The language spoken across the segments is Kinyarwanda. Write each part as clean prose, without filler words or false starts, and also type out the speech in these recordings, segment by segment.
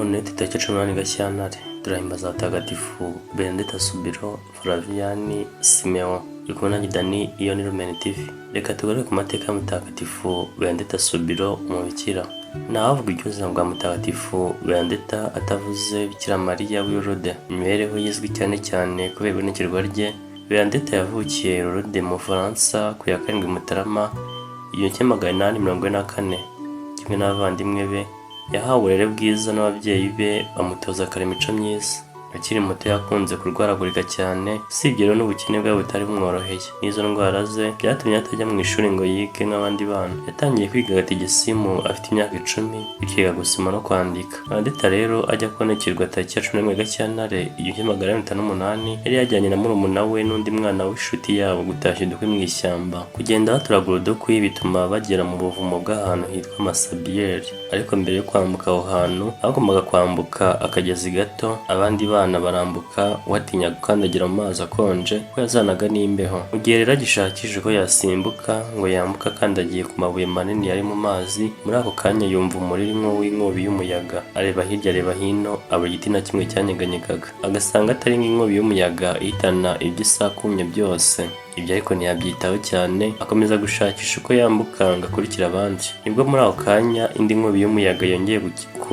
None tariki 18 Gashyantare turahimbaza abatagatifu Bernadette Soubirous, Flavian, Simeon. Uri kumwe nanjye Dani, iyo ni Lumen TV. Reka tugaruke ku mateka ya Mutagatifu Bernadette Soubirous, umubikira. Ntawavuga iby'ubuzima bwa Mutagatifu Bernadette atavuze Bikira Mariya w'i Lourdes. Imibereho ye izwi cyane cyane kubera ibonekerwa rye. Bernadette yavukiye Lourdes mu Bufaransa ku ya 7 Mutarama 1844. Kimwe n'abavandimwe be, yahawe uburere bwiza n'ababyeyi be, bamutoza kare imico myiza. Akiri muto yakunze kurwaragurika cyane, usibye rero n'ubukene bwe butari bumworoheye. N'izo ndwara ze byatumye atajya mu ishuri ngo yige nk'abandi bana. Yatangiye kwiga gatigisimu afite imyaka 10, bityo yiga gusoma no kwandika. Bernadette rero ajya kubonekerwa tariki ya 11 Gashyantare 1958, yari yajyanye na murumuna we n'undi mwana w'inshuti yabo gutashya udukwi mu ishyamba. Kugenda batoragura udukwi bituma bagera mu buvumo bw'ahantu hitwa Masabiyeri. Ariko mbere yo kwambuka aho hantu, bagombaga kwambuka akagezi gato, abandi bana barambuka, we atinya gukandagira mu mazi akonje kuko yazanaga n'imbeho. Mu gihe rero agishakisha uko yasimbuka ngo yambuke akandagiye ku mabuye manini yari mu mazi, muri ako kanya yumva umuriri nk'uw'inkubi y'umuyaga. Areba hirya, areba hino, abura igiti na kimwe cyanyeganyegaga, agasanga atari nk'inkubi y'umuyaga ihitana ibyo isakumye byose. Ibyo ariko ntiyabyitaho cyane, akomeza gushakisha uko yambuka ngo akurikire abandi. Nibwo muri ako kanya indi nkubi y'umuyaga yongeye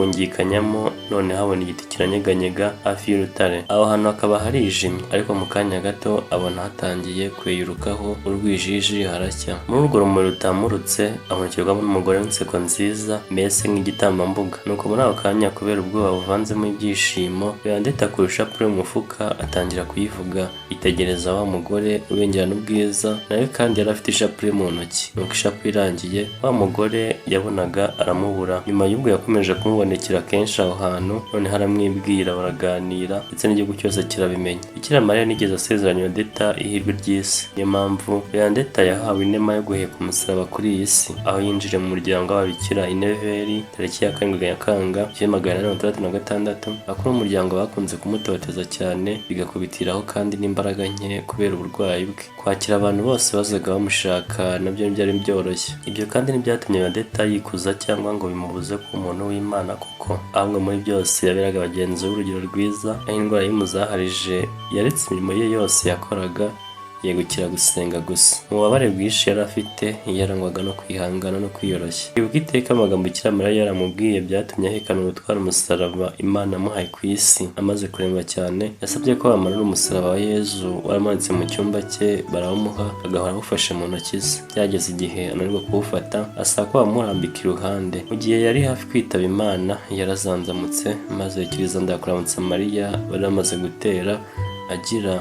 kungikanyamo, noneho abona igiti kiranyeganyega hafi y'urutare. Aho hantu hakaba harijimye, ariko mu kanya gato abona hatangiye kweyurukaho urwijiji, haracya. Muri urwo rumuri rutamurutse abonekerwamo n'umugore w'inseko nziza, mbese nk'igitambambuga. Nuko muri ako kanya, kubera ubwoba buvanzemo ibyishimo, Bernadette akura ishapule mu mufuka, atangira kuyivuga, yitegereza wa mugore ubengerana ubwiza, nawe kandi yari afite ishapule mu ntoki. Nuko ishapule irangiye, wa mugore yabonaga aramubura. Nyuma y'ubwo yakomeje kumubonekera kenshi aho hantu, noneho aramwibwira, baraganira, ndetse n'igihugu cyose kirabimenya. Bikira Mariya ntiyigeze asezeranya Bernadette ihirwe ry'isi. Niyo mpamvu Bernadette yahawe inema yo guheka umusaraba kuri iyi si, aho yinjiriye mu muryango w'ababikira i Nevers tariki ya 7 Nyakanga 1866. Abakuru b'umuryango bakunze kumutoteza cyane, bigakubitiraho kandi n'imbaraga nke kubera uburwayi bwe. Kwakira abantu bose bazaga bamushaka nabyo ntibyari byoroshye. Ibyo kandi ntibyatumye Bernadette yikuza cyangwa ngo bimubuze kuba umuntu w'Imana koko, ahubwo muri byose yaberaga bagenzi be urugero rwiza. Aho indwara y'umuzaharije, yaretse imirimo ye yose yakoraga, yegukira gusenga gusa. Mu bubabare bwinshi yari afite, yarangwaga no kwihangana no kwiyoroshya. Kwibuka iteka amagambo Bikira Mariya yaramubwiye byatumye ahekana ubutwari umusaraba Imana yamuhaye ku isi. Amaze kuremba cyane, yasabye ko bamanura umusaraba wa Yezu wari umanitse mu cyumba cye, barawumuha, agahora awufashe mu ntoki ze. Byageze igihe ananirwa kuwufata, asaba ko bamurambika iruhande. Mu gihe yari hafi kwitaba Imana, yarazanzamutse maze yikiriza "Ndakuramutsa Mariya" bari bamaze gutera, agira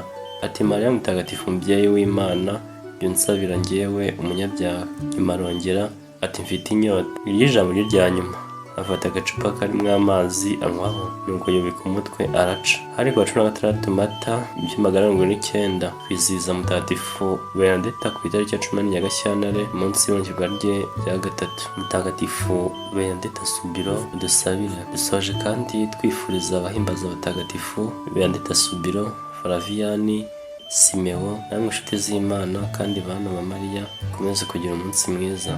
ati: "Mariya Mutagatifu, mubyeyi w'Imana, jya unsabira njyewe umunyabyaha." Nyuma arongera ati: "Mfite inyota." Iryo jambo rye rya nyuma, afata agacupa karimo amazi anywaho, nuko yubika umutwe araca. Hari ku wa 16 Mata 1979. Kwizihiza Mutagatifu Bernadette ku itariki ya 14 Gashyantare, umunsi w'ibonekerwa rye rya gatatu. Mutagatifu Bernadette Soubirous, udusabire. Dusoje kandi twifuriza abahimbaza abatagatifu Bernadette Soubirous, Flavian, Simeon, namwe inshuti z'Imana kandi bana ba Mariya, mukomeze kugira umunsi mwiza.